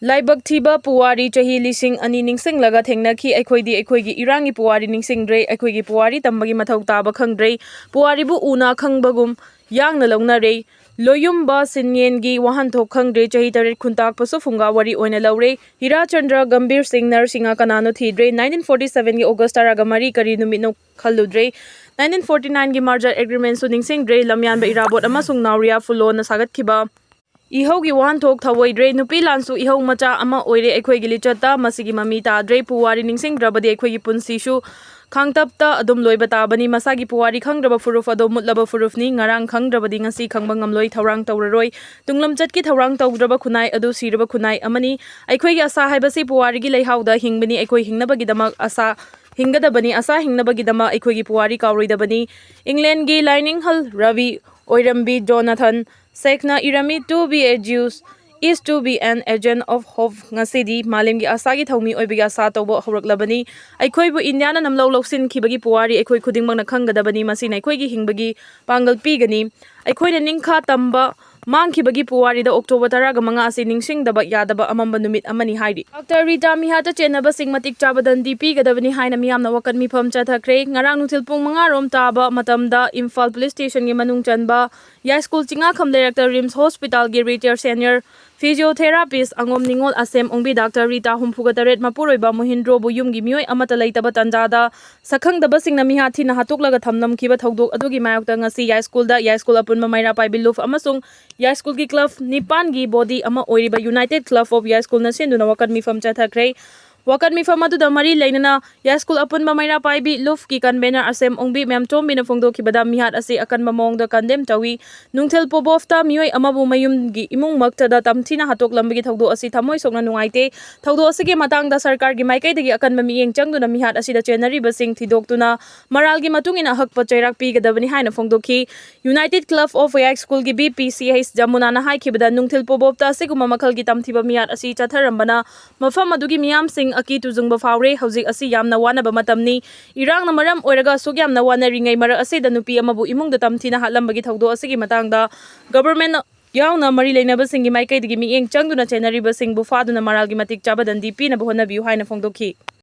ꯂꯥꯏꯕꯛ ꯊꯤꯕ ꯄꯨꯋꯥꯔꯤ ꯆꯍꯤ ꯂꯤꯁꯤꯡ ꯑꯅꯤ ꯅꯤꯡꯁꯤꯡꯂꯒ ꯊꯦꯡꯅꯈꯤ꯫ ꯑꯩꯈꯣꯏꯗꯤ ꯑꯩꯈꯣꯏꯒꯤ ꯏꯔꯥꯡꯒꯤ ꯄꯨꯋꯥꯔꯤ ꯅꯤꯡꯁꯤꯡꯗ꯭ꯔꯦ꯫ ꯑꯩꯈꯣꯏꯒꯤ ꯄꯨꯋꯥꯔꯤ ꯇꯝꯕꯒꯤ ꯃꯊꯧ ꯇꯥꯕ ꯈꯪꯗ꯭ꯔꯦ꯫ ꯄꯨꯋꯥꯔꯤꯕꯨ ꯎꯅ ꯈꯪꯕꯒꯨꯝ ꯌꯥꯡꯅ ꯂꯧꯅꯔꯦ꯫ ꯂꯣꯌꯨꯝꯕ ꯁꯤꯟꯌꯦꯟꯒꯤ ꯋꯥꯍꯟꯊꯣꯛ ꯈꯪꯗ꯭ꯔꯦ꯫ ꯆꯍꯤ ꯇꯔꯦꯠ ꯈꯨꯟꯇꯥꯛꯄꯁꯨ ꯐꯨꯡꯒꯥ ꯋꯥꯔꯤ ꯑꯣꯏꯅ ꯂꯧꯔꯦ꯫ ꯍꯤꯔꯥꯆꯟꯗ꯭ꯔ ꯒꯝꯚꯤꯔ ꯁꯤꯡ ꯅꯔꯁꯤꯡꯍ ꯀꯅꯥꯅꯣ ꯊꯤꯗ꯭ꯔꯦ꯫ Nineteen forty sevenꯒꯤ August ꯇꯔꯥꯒ ꯃꯔꯤ ꯀꯔꯤ ꯅꯨꯃꯤꯠꯅꯣ ꯈꯜꯂꯨꯗ꯭ꯔꯦ꯫ Nineteen forty nineꯒꯤ merger agreementꯁꯨ ꯅꯤꯡꯁꯤꯡꯗ꯭ꯔꯦ꯫ ꯂꯝꯌꯥꯟꯕ ꯏꯔꯥꯕꯣꯠ ꯑꯃꯁꯨꯡ ꯅꯥꯎꯔꯤꯌꯥ ꯐꯨꯂꯣꯅ ꯁꯥꯒꯠꯈꯤꯕ ꯏꯍꯧꯒꯤ ꯋꯥꯍꯟꯊꯣꯛ ꯊꯧꯑꯣꯏꯗ꯭ꯔꯦ꯫ ꯅꯨꯄꯤ ꯂꯥꯟꯁꯨ ꯏꯍꯧ ꯃꯆꯥ ꯑꯃ ꯑꯣꯏꯔꯦ꯫ ꯑꯩꯈꯣꯏꯒꯤ ꯂꯤꯆꯠꯇ ꯃꯁꯤꯒꯤ ꯃꯃꯤ ꯇꯥꯗ꯭ꯔꯦ꯫ ꯄꯨꯋꯥꯔꯤ ꯅꯤꯡꯁꯤꯡꯗ꯭ꯔꯕꯗꯤ ꯑꯩꯈꯣꯏꯒꯤ ꯄꯨꯟꯁꯤꯁꯨ ꯈꯥꯡꯇꯞꯇ ꯑꯗꯨꯝ ꯂꯣꯏꯕ ꯇꯥꯕꯅꯤ꯫ ꯃꯁꯥꯒꯤ ꯄꯨꯋꯥꯔꯤ ꯈꯪꯗ꯭ꯔꯕ ꯐꯨꯔꯨꯞ ꯑꯗꯣ ꯃꯨꯠꯂꯕ ꯐꯨꯔꯨꯞꯅꯤ꯫ ꯉꯔꯥꯡ ꯈꯪꯗ꯭ꯔꯕꯗꯤ ꯉꯁꯤ ꯈꯪꯕ ꯉꯝꯂꯣꯏ꯫ ꯊꯧꯔꯥꯡ ꯇꯧꯔꯔꯣꯏ꯫ ꯇꯨꯡꯂꯝꯆꯠꯀꯤ ꯊꯧꯔꯥꯡ ꯇꯧꯗ꯭ꯔꯕ ꯈꯨꯟꯅꯥꯏ ꯑꯗꯨ ꯁꯤꯔꯕ ꯈꯨꯟꯅꯥꯏ ꯑꯃꯅꯤ꯫ ꯑꯩꯈꯣꯏꯒꯤ ꯑꯁꯥ ꯍꯥꯏꯕꯁꯤ ꯄꯨꯋꯥꯔꯤꯒꯤ ꯂꯩꯍꯥꯎꯗ ꯍꯤꯡꯕꯅꯤ꯫ ꯑꯩꯈꯣꯏ ꯍꯤꯡꯅꯕꯒꯤꯗꯃꯛ ꯑꯁꯥ ꯍꯤꯡꯒꯗꯕꯅꯤ꯫ ꯑꯁꯥ ꯍꯤꯡꯅꯕꯒꯤꯗꯃꯛ ꯑꯩꯈꯣꯏꯒꯤ ꯄꯨꯋꯥꯔꯤ ꯀꯥꯎꯔꯣꯏꯗꯕꯅꯤ꯫ ꯏꯪꯂꯦꯟꯒꯤ ꯂꯥꯏꯅꯤꯡꯍꯜ ꯔꯕꯤ ꯑꯣꯏꯔꯝꯕꯤ ꯖꯣꯅꯥꯊꯟ ꯁꯦꯛꯅ ꯏꯔꯝꯃꯤ, "To be a Jews is to be an agent of hope"꯫ ꯉꯁꯤꯗꯤ ꯃꯥꯂꯦꯝꯒꯤ ꯑꯁꯥꯒꯤ ꯊꯧꯃꯤ ꯑꯣꯏꯕꯒꯤ ꯑꯁꯥ ꯇꯧꯕ ꯍꯧꯔꯛꯂꯕꯅꯤ꯫ ꯑꯩꯈꯣꯏꯕꯨ ꯏꯟꯗꯤꯌꯥꯅ ꯅꯝꯂꯧ ꯂꯧꯁꯤꯟꯈꯤꯕꯒꯤ ꯄꯨꯋꯥꯔꯤ ꯑꯩꯈꯣꯏ ꯈꯨꯗꯤꯡꯃꯛꯅ ꯈꯪꯒꯗꯕꯅꯤ꯫ ꯃꯁꯤꯅ ꯑꯩꯈꯣꯏꯒꯤ ꯍꯤꯡꯕꯒꯤ ꯄꯥꯡꯒꯜ ꯄꯤꯒꯅꯤ꯫ ꯑꯩꯈꯣꯏꯅ ꯅꯤꯡꯈꯥ ꯇꯝꯕ ꯃꯥꯡꯈꯤꯕꯒꯤ ꯄꯨꯋꯥꯔꯤꯗ ꯑꯣꯛꯇꯣꯕꯔ ꯇꯔꯥꯒ ꯃꯉꯥ ꯑꯁꯤ ꯅꯤꯡꯁꯤꯡꯗꯕ ꯌꯥꯗꯕ ꯑꯃꯝꯕ ꯅꯨꯃꯤꯠ ꯑꯃꯅꯤ ꯍꯥꯏꯔꯤ꯫ ꯗꯥꯛꯇꯔ ꯔꯤꯇꯥ ꯃꯤꯍꯥꯠꯇ ꯆꯦꯟꯅꯕꯁꯤꯡ ꯃꯇꯤꯛ ꯆꯥꯕ ꯗꯟꯗꯤ ꯄꯤꯒꯗꯕꯅꯤ ꯍꯥꯏꯅ ꯃꯤꯌꯥꯝꯅ ꯋꯥꯀꯠ ꯃꯤꯐꯝ ꯆꯠꯊꯈ꯭ꯔꯦ꯫ ꯉꯔꯥꯡ ꯅꯨꯡꯊꯤꯜ ꯄꯨꯡ ꯃꯉꯥ ꯔꯣꯝ ꯇꯥꯕ ꯃꯇꯝꯗ ꯏꯝꯐꯥꯜ ꯄꯨꯂꯤꯁ ꯁ꯭ꯇꯦꯁꯟꯒꯤ ꯃꯅꯨꯡ ꯆꯟꯕ ꯌꯥꯏꯁ꯭ꯀꯨꯜ ꯆꯤꯡꯉꯥꯈꯝ ꯂꯩꯔꯛꯇ ꯔꯤꯝꯁ ꯍꯣꯁꯄꯤꯇꯥꯜꯒꯤ ꯔꯤꯇꯥꯌꯔ ꯁꯦꯅꯤꯌꯔ ꯐꯤꯖꯤꯑꯣꯊꯦꯔꯥꯄꯤꯁ ꯑꯉꯣꯝ ꯅꯤꯉꯣꯜ ꯑꯁꯦꯝ ꯑꯣꯡꯕꯤ ꯗꯥꯛꯇꯔ ꯔꯤꯇꯥ ꯍꯨꯝꯐꯨꯒ ꯇꯔꯦꯠ ꯃꯄꯨꯔꯣꯏꯕ ꯃꯣꯍꯤꯟꯗ꯭ꯔꯣꯕꯨ ꯌꯨꯝꯒꯤ ꯃꯤꯑꯣꯏ ꯑꯃꯠꯇ ꯂꯩꯇꯕ ꯇꯥꯟꯖꯥꯗ ꯁꯛꯈꯪꯗꯕꯁꯤꯡꯅ ꯃꯤꯍꯥꯠ ꯊꯤꯅ ꯍꯥꯠꯇꯣꯛꯂꯒ ꯊꯝꯂꯝꯈꯤꯕ ꯊꯧꯗꯣꯛ ꯑꯗꯨꯒꯤ ꯃꯥꯌꯣꯛꯇ ꯉꯁꯤ ꯌꯥꯏꯁ꯭ꯀꯨꯜꯗ ꯌꯥꯏꯁ꯭ꯀꯨꯜ ꯑꯄꯨꯟꯕ ꯃꯩꯔꯥ ꯄꯥꯏꯕꯤ ꯂꯨꯞ ꯑꯃꯁꯨꯡ ꯌꯥꯏꯁ꯭ꯀꯨꯜꯒꯤ ꯀ꯭ꯂꯕ ꯅꯤꯄꯥꯟꯒꯤ ꯕꯣꯗꯤ ꯑꯃ ꯑꯣꯏꯔꯤꯕ United Club of ꯌꯥꯏꯁ꯭ꯀꯨꯜꯅ ꯁꯤꯟꯗꯨꯅ ꯋꯥꯀꯠ ꯃꯤꯐꯝ ꯆꯠꯊꯈ꯭ꯔꯦ꯫ ꯋꯥꯀꯠ ꯃꯤꯐꯝ ꯑꯗꯨꯗ ꯃꯔꯤ ꯂꯩꯅꯅ ꯌꯥꯏꯁ꯭ꯀꯨꯜ ꯑꯄꯨꯟꯕ ꯃꯩꯔꯥ ꯄꯥꯏꯕꯤ ꯂꯨꯞꯀꯤ ꯀꯟꯚꯦꯅꯔ ꯑꯁꯦꯝ ꯑꯣꯡꯕꯤ ꯃꯦꯝꯇꯣꯝꯕꯤꯅ ꯐꯣꯡꯗꯣꯛꯈꯤꯕꯗ ꯃꯤꯍꯥꯠ ꯑꯁꯤ ꯑꯀꯟꯕ ꯃꯑꯣꯡꯗ ꯀꯟꯗꯦꯝ ꯇꯧꯏ꯫ ꯅꯨꯡꯊꯤꯜ ꯄꯣꯕꯣꯐꯇ ꯃꯤꯑꯣꯏ ꯑꯃꯕꯨ ꯃꯌꯨꯝꯒꯤ ꯏꯃꯨꯡꯃꯛꯇꯗ ꯇꯝꯊꯤꯅ ꯍꯥꯠꯇꯣꯛꯂꯝꯕꯒꯤ ꯊꯧꯗꯣꯛ ꯑꯁꯤ ꯊꯃꯣꯏ ꯁꯣꯛꯅ ꯅꯨꯡꯉꯥꯏꯇꯦ꯫ ꯊꯧꯗꯣꯛ ꯑꯁꯤꯒꯤ ꯃꯇꯥꯡꯗ ꯁꯔꯀꯥꯔꯒꯤ ꯃꯥꯏꯀꯩꯗꯒꯤ ꯑꯀꯟꯕ ꯃꯤꯠꯌꯦꯡ ꯆꯪꯗꯨꯅ ꯃꯤꯍꯥꯠ ꯑꯁꯤꯗ ꯆꯦꯟꯅꯔꯤꯕꯁꯤꯡ ꯊꯤꯗꯣꯛꯇꯨꯅ ꯃꯔꯥꯜꯒꯤ ꯃꯇꯨꯡ ꯏꯟꯅ ꯑꯍꯛꯄ ꯆꯩꯔꯥꯛ ꯄꯤꯒꯗꯕꯅꯤ ꯍꯥꯏꯅ ꯐꯣꯡꯗꯣꯛꯈꯤ꯫ United Club of ꯌꯥꯏꯁ꯭ꯀꯨꯜꯒꯤ ꯚꯤ ꯄꯤ ꯁꯤ ꯑꯩꯆ ꯖꯃꯨꯅꯥꯅ ꯍꯥꯏꯈꯤꯕꯗ ꯅꯨꯡꯊꯤꯜ ꯄꯣꯕꯣꯞꯇ ꯑꯁꯤꯒꯨꯝꯕ ꯃꯈꯜꯒꯤ ꯇꯝꯊꯤꯕ ꯃꯤꯍꯥꯠ ꯑꯁꯤ ꯆꯠꯊꯔꯝꯕꯅ ꯃꯐꯝ ꯑꯗꯨꯒꯤ ꯃꯤꯌꯥꯝꯁꯤꯡ ꯑꯀꯤ ꯇꯨꯖꯨꯡꯕ ꯐꯥꯎꯔꯦ꯫ ꯍꯧꯖꯤꯛ ꯑꯁꯤ ꯌꯥꯝꯅ ꯋꯥꯅꯕ ꯃꯇꯝꯅꯤ꯫ ꯏꯔꯥꯡꯅ ꯃꯔꯝ ꯑꯣꯏꯔꯒ ꯑꯁꯨꯛ ꯌꯥꯝꯅ ꯋꯥꯅꯔꯤꯉꯩ ꯃꯔꯛ ꯑꯁꯤꯗ ꯅꯨꯄꯤ ꯑꯃꯕꯨ ꯏꯃꯨꯡꯗ ꯇꯝꯊꯤꯅ ꯍꯥꯠꯂꯝꯕꯒꯤ ꯊꯧꯗꯣꯛ ꯑꯁꯤꯒꯤ ꯃꯇꯥꯡꯗ ꯒꯚꯔꯟꯃꯦꯟꯠ ꯌꯥꯎꯅ ꯃꯔꯤ ꯂꯩꯅꯕꯁꯤꯡꯒꯤ ꯃꯥꯏꯀꯩꯗꯒꯤ ꯃꯤꯠꯌꯦꯡ ꯆꯪꯗꯨꯅ ꯆꯦꯟꯅꯔꯤꯕꯁꯤꯡꯕꯨ ꯐꯥꯗꯨꯅ ꯃꯔꯥꯜꯒꯤ ꯃꯇꯤꯛ ꯆꯥꯕ ꯗꯟꯗꯤ ꯄꯤꯅꯕ ꯍꯣꯠꯅꯕꯤꯌꯨ ꯍꯥꯏꯅ ꯐꯣꯡꯗꯣꯛꯈꯤ꯫